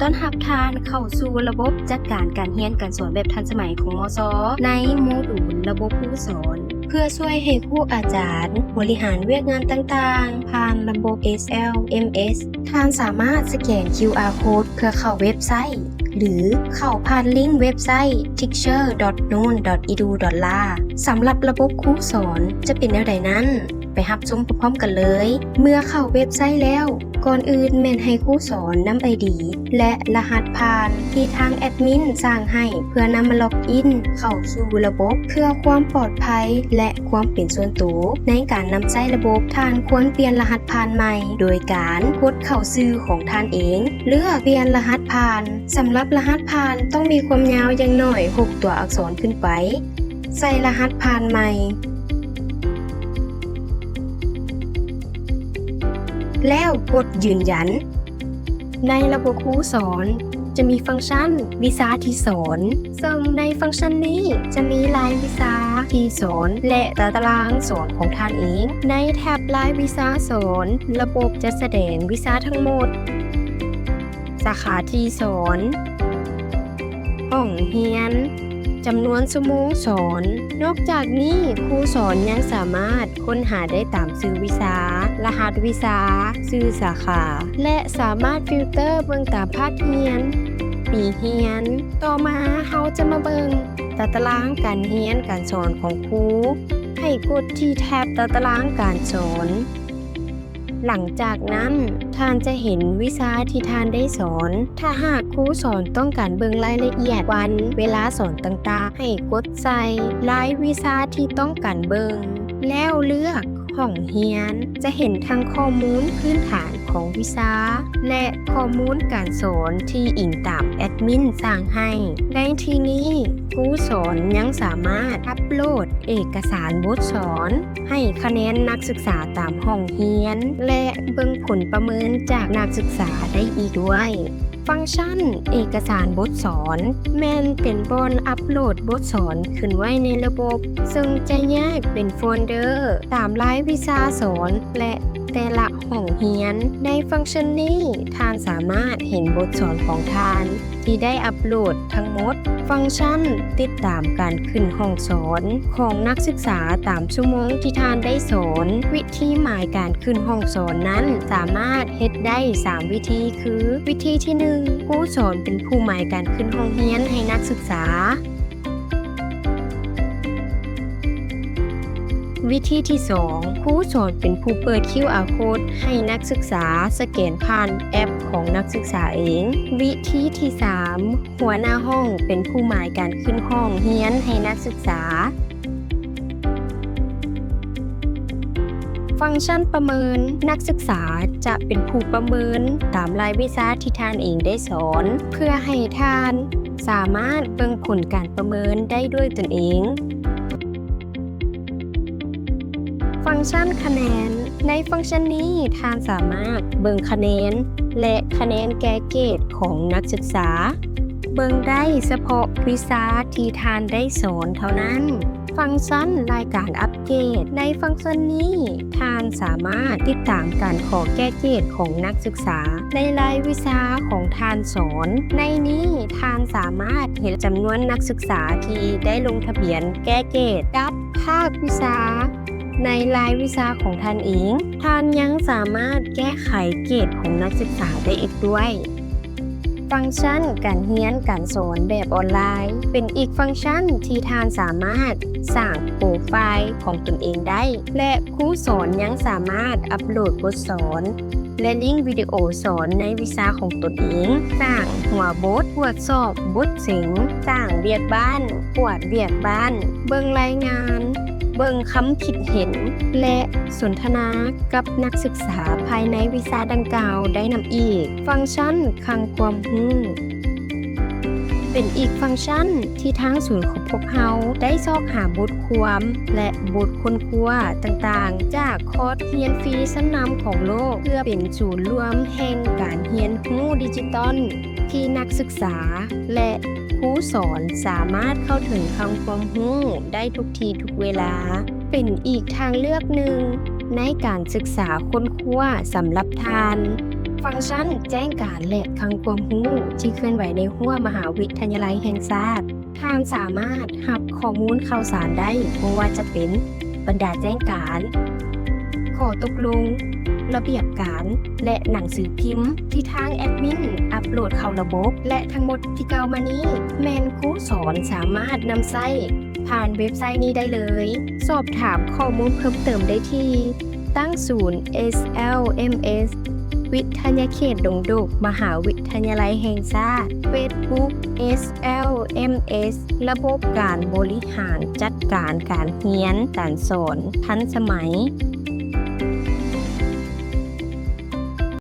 ຕ້ອນຮັບທ່ານເຂົ້າສູ່ລະບົບຈັດການການຮຽນການສອນແບບທັນສະໄໝຂອງ ມຊ ໃນໂມດູນລະບົບຄູສອນ. ເພື່ອຊ່ວຍໃຫ້ຄູອາຈານບໍລິຫານວຽກງານຕ່າງໆ ຜ່ານລະບົບ ເອສແອລເອັມເອສ, ທ່ານສາມາດສະແກນຄິວອາໂຄດເພື່ອເຂົ້າເວັບໄຊ ຫຼື ເຂົ້າຜ່ານລິ້ງເວັບໄຊ teacher dot noon dot edu dot la. ສຳລັບລະບົບຄູສອນຈະເປັນແນວໃດນັ້ນ, ໄປຮັບຊົມໄປພ້ອມກັນເລີຍ. ເມື່ອເຂົ້າເວັບໄຊແລ້ວ, ກ່ອນອື່ນແມ່ນໃຫ້ຄູສອນນຳໄອດີ ແລະ ລະຫັດຜ່ານທີ່ທາງແອດມິນສ້າງໃຫ້ ເພື່ອນຳມາລັອກອິນເຂົ້າສູ່ລະບົບ. ເພື່ອຄວາມປອດໄພ ແລະ ຄວາມເປັນສ່ວນໂຕໃນການນຳໃຊ້ລະບົບ, ທ່ານຄວນປ່ຽນລະຫັດຜ່ານໃໝ່ ໂດຍການກົດເຂົ້າຊື່ຂອງທ່ານເອງ. ເລືອກປ່ຽນລະຫັດຜ່ານ. ສຳລັບລະຫັດຜ່ານຕ້ອງມີຄວາມຍາວຢ່າງໜ້ອຍຫົກຕົວອັກສອນຂຶ້ນໄປ. ໃສ່ລະຫັດຜ່ານໃໝ່ ແລ້ວກົດຢືນຢັນ. ໃນລະບົບຄູສອນຈະມີຟັງຊັນວິຊາທີ່ສອນ, ເຊິ່ງໃນຟັງຊັນນີ້ຈະມີລາຍວິຊາທີ່ສອນ ແລະ ຕາຕະລາງສອນຂອງທ່ານເອງ. ໃນແທັບລາຍວິຊາສອນ, ລະບົບຈະສະແດງວິຊາທັງໝົດ, ສາຂາທີ່ສອນ, ຫ້ອງຮຽນ, ຈຳນວນຊົ່ວໂມງສອນ. ນອກຈາກນີ້, ຄູສອນຍັງສາມາດຄົ້ນຫາໄດ້ຕາມຊື່ວິຊາ, ລະຫັດວິຊາ, ຊື່ສາຂາ ແລະ ສາມາດຟິວເຕີເບິ່ງຕາມພາກຮຽນ, ປີຮຽນ. ຕໍ່ມາເຮົາຈະມາເບິ່ງຕາຕະລາງການຮຽນການສອນຂອງຄູ. ໃຫ້ກົດທີ່ແທັບຕາຕະລາງການສອນ. ຫຼັງຈາກນັ້ນ, ທ່ານຈະເຫັນວິຊາທີ່ທ່ານໄດ້ສອນ. ຖ້າຫາກຄູສອນຕ້ອງການເບິ່ງລາຍລະອຽດວັນເວລາສອນຕ່າງໆ, ໃຫ້ກົດໃສ່ລາຍວິຊາທີ່ຕ້ອງການເບິ່ງ ແລ້ວເລືອກຫ້ອງຮຽນ. ຈະເຫັນທັງຂໍ້ມູນພື້ນຖານຂອງວິຊາ ແລະ ຂໍ້ມູນການສອນທີ່ອີງຕາມແອດມິນສ້າງໃຫ້. ໃນທີ່ນີ້, ຄູສອນຍັງສາມາດອັບໂຫຼດເອກະສານບົດສອນ ໃຫ້ຄະແນນນັກສຶກສາຕາມຫ້ອງຮຽນ ແລະ ເບິ່ງຜົນປະເມີນຈາກນັກສຶກສາໄດ້ອີກດ້ວຍ. ຟັງຊັນເອກະສານບົດສອນ ແມ່ນເປັນບ່ອນອັບໂຫຼດບົດສອນຂຶ້ນໄວ້ໃນລະບົບ, ເຊິ່ງຈະແຍກເປັນໂຟນເດີຕາມລາຍວິຊາສອນ ແລະ ແຕ່ລະຫ້ອງຮຽນ. ໃນຟັງຊັນນີ້, ທ່ານສາມາດເຫັນບົດສອນຂອງທ່ານ ທີ່ໄດ້ອັບໂຫຼດທັງໝົດ. ຟັງຊັນຕິດຕາມການຂຶ້ນຫ້ອງສອນຂອງນັກສຶກສາຕາມຊົ່ວໂມງທີ່ທ່ານໄດ້ສອນ. ວິທີໝາຍການຂຶ້ນຫ້ອງສອນນັ້ນສາມາດເຮັດໄດ້ສາມວິທີ ຄື ວິທີທີໜຶ່ງ, ຄູສອນເປັນຜູ້ໝາຍການຂຶ້ນຫ້ອງຮຽນໃຫ້ນັກສຶກສາ. ວິທີທີສອງ, ຄູສອນເປັນຜູ້ເປີດຄິວອາໂຄດໃຫ້ນັກສຶກສາສະແກນຜ່ານແອັບຂອງນັກສຶກສາເອງ. ວິທີທີສາມ, ຫົວໜ້າຫ້ອງເປັນຜູ້ໝາຍການຂຶ້ນຫ້ອງຮຽນໃຫ້ນັກສຶກສາ. ຟັງຊັນປະເມີນ, ນັກສຶກສາຈະເປັນຜູ້ປະເມີນຕາມລາຍວິຊາທີ່ທ່ານເອງໄດ້ສອນ ເພື່ອໃຫ້ທ່ານສາມາດເບິ່ງຜົນການປະເມີນໄດ້ດ້ວຍຕົນເອງ. ຟັງຊັນຄະແນນ, ໃນຟັງຊັນນີ້ທ່ານສາມາດເບິ່ງຄະແນນ ແລະ ຄະແນນແກ້ເກດຂອງນັກສຶກສາ. ເບິ່ງໄດ້ສະເພາະວິຊາທີ່ທ່ານໄດ້ສອນເທົ່ານັ້ນ. ຟັງຊັນລາຍການອັບເກດ, ໃນຟັງຊັນນີ້ທ່ານສາມາດຕິດຕາມການຂໍແກ້ເກດຂອງນັກສຶກສາໃນລາຍວິຊາຂອງທ່ານສອນ. ໃນນີ້ທ່ານສາມາດເຫັນຈຳນວນນັກສຶກສາທີ່ໄດ້ລົງທະບຽນແກ້ເກດກັບພາກວິຊາໃນລາຍວິຊາຂອງທ່ານເອງ. ທ່ານຍັງສາມາດແກ້ໄຂເກດຂອງນັກສຶກສາໄດ້ອີກດ້ວຍ. ຟັງຊັນການຮຽນການສອນແບບອອນລາຍ ເປັນອີກຟັງຊັນທີ່ທ່ານສາມາດສ້າງໂປຣໄຟລ໌ຂອງຕົນເອງໄດ້ ແລະ ຄູສອນຍັງສາມາດອັບໂຫຼດບົດສອນ ແລະ ລິ້ງວິດີໂອສອນໃນວິຊາຂອງຕົນເອງ, ສ້າງຫົວບົດ, ກວດສອບບົດເສັງ, ສ້າງວຽກບ້ານ, ກວດວຽກບ້ານ, ເບິ່ງລາຍງານ, ເບິ່ງຄຳຄິດເຫັນ ແລະ ສົນທະນາກັບນັກສຶກສາພາຍໃນວິຊາດັ່ງກ່າວໄດ້ນຳອີກ. ຟັງຊັນຄັງຄວາມຮູ້ ເປັນອີກຟັງຊັນທີ່ທາງສູນຂອງພວກເຮົາໄດ້ຊອກຫາບົດຄວາມ ແລະ ບົດຄົ້ນຄວ້າຕ່າງໆ ຈາກຄອດຮຽນຟຣີຊັ້ນນຳຂອງໂລກ ເພື່ອເປັນສູນລວມແຫ່ງການຮຽນຮູ້ດິຈິຕອນ ທີ່ນັກສຶກສາ ແລະ ຄູສອນສາມາດເຂົ້າເຖິງຄັງຄວາມຮູ້ໄດ້ທຸກທີ່ທຸກເວລາ. ເປັນອີກທາງເລືອກໜຶ່ງໃນການສຶກສາຄົ້ນຄວ້າສຳລັບທ່ານ. ຟັງຊັນແຈ້ງການ ແລະ ຄັງຄວາມຮູ້ທີ່ເຄື່ອນໄຫວໃນຮົ້ວມະຫາວິທະຍາໄລແຫ່ງຊາດ. ທ່ານສາມາດຮັບຂໍ້ມູນຂ່າວສານໄດ້ ບໍ່ວ່າຈະເປັນບັນດາແຈ້ງການ, ຂໍ້ຕົກລົງ, ລະບຽບການ ແລະ ໜັງສືພິມທີ່ທາງແອດມິນອັບໂຫຼດເຂົ້າລະບົບ ແລະ ທັງໝົດທີ່ກ່າວມານີ້ ແມ່ນຄູສອນສາມາດນຳໃຊ້ຜ່ານເວັບໄຊນີ້ໄດ້ເລີຍ. ສອບຖາມຂໍ້ມູນເພີ່ມເຕີມໄດ້ທີ່ ຕັ້ງສູນ SLMS ວິທະຍາເຂດດົງໂດກ ມະຫາວິທະຍາໄລແຫ່ງຊາດ, Facebook SLMS ລະບົບການບໍລິຫານຈັດການການຮຽນການສອນທັນສະໄໝ.